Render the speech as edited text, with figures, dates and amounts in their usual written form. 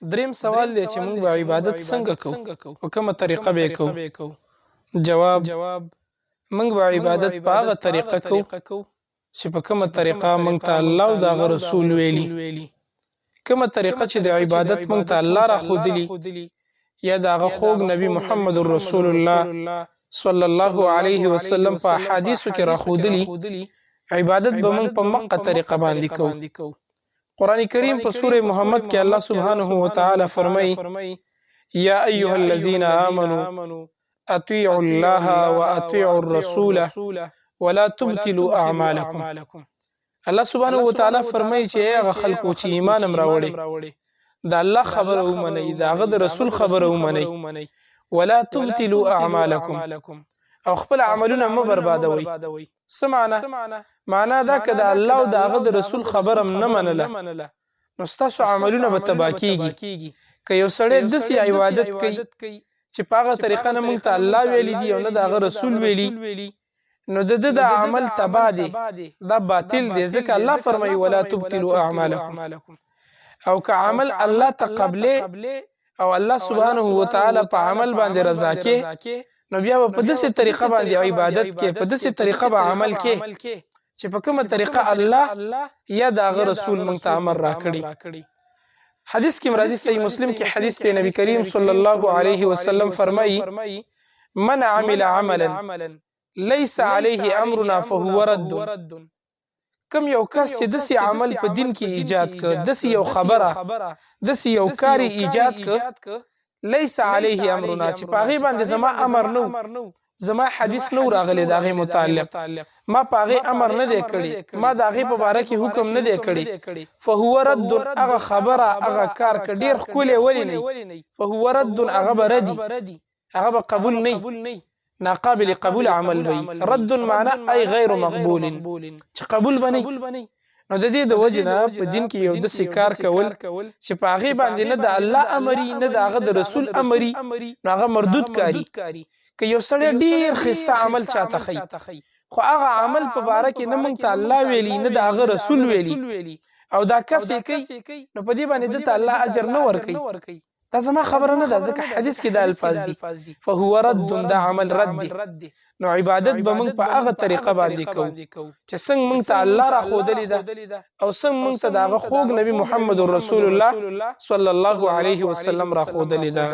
دریم سوال دی چې موږ به عبادت څنګه کوو او کومه طریقه به کوو؟ جواب: موږ به عبادت په هغه طریقه کوو چې په کومه طریقه موږ ته الله او د هغه رسول ویلي. کومه طریقه چې د عبادت موږ ته الله را ښودلي یا د هغه خوږ نبی محمد رسول الله صلی الله علیه وسلم په احادیثو کې را ښودلي، عبادت به موږ په مقه طریقه باندې کوو. قرآن کریم په سوره محمد کې الله سبحانه وتعالی فرمایي: یا ایها الذین آمنو اطیعوا الله واطیعوا الرسول ولا تبطلوا اعمالکم. الله سبحانه وتعالی فرمایي چې هغه خلکو چې ایمان هم راوړي، د الله خبره ومنئ، د هغه د رسول خبره ومنئ، ولا تبطلوا اعمالکم، او خپل عملونه مه بربادوئ. څه معنا؟ معنا دا که د الله او د هغه د رسول خبره هم نه منله، نو ستاسو عملونه به تباه کیږي. که یو سړی داسې عبادت کوي چې په هغه طریقه نه موږ ته الله ویلي دي او نه د هغه رسول ویلي، نو د ده د عمل تباه دی، دا باطل دی، ځکه الله فرمایي: ولا تبطلوا اعمالکم. او که عمل الله ته قبلې او الله سبحانه وتعالی په عمل باندې رضا کې، نو بیا به په داسې طریقه باندې عبادت کې، په داسې طریقه به عمل کې چې په کومه طریقه الله یا د هغه رسول موږ ته امر راکړي. حدیث کې مرضی، صحیح مسلم کې حدیث ته، نبی کریم صلی الله علیه وسلم فرمایي: من عمل عملا ليس عليه امرنا فهو رد. کم یو کس چې دسی عمل په دین کې ایجاد ک، دسی یو خبره، دسی یو کاری ایجاد ک، ليس عليه امرنا، چې په هغې باندې زما امر نو، زما حدیث نو راغلی، د هغې متعلق ما په هغې امر نه دی کړی، ما د هغې په باره کې حکم نه دی کړی، فهو رد. هغه خبره، هغه کار که ډېر ښکلی ولې نه، فهو رد، هغه به ردي، هغه به قبول نه، ناقابل قبول عمل وي. رد معنا ای غیر مقبول، چې قبول بني. نو د دې د وجې نه په دین کې یو داسې کار کول چې په هغې باندې نه د الله امري، نه د هغه د رسول امري، نو هغه مردود کاری. که یو سړی ډیر ښایسته عمل چاته ښیي، خو هغه عمل په باره کې نه موږ ته الله ویلي، نه د هغه رسول ویلي، او دا کس یې کوي، نو په دې باندې ده ته الله اجر نه ورکوي. دا زما خبره نه ده، ځکه حدیث کې دا الفاظ دي: فهو رد، دا عمل رد دی. نو عبادت به موږ په هغه طریقه باندې کوو چې څنګه موږ ته الله را ښودلې ده او څنګه موږ ته د هغه خوږ نبی محمد رسول الله صلی الله علیه وسلم را ښودلې ده.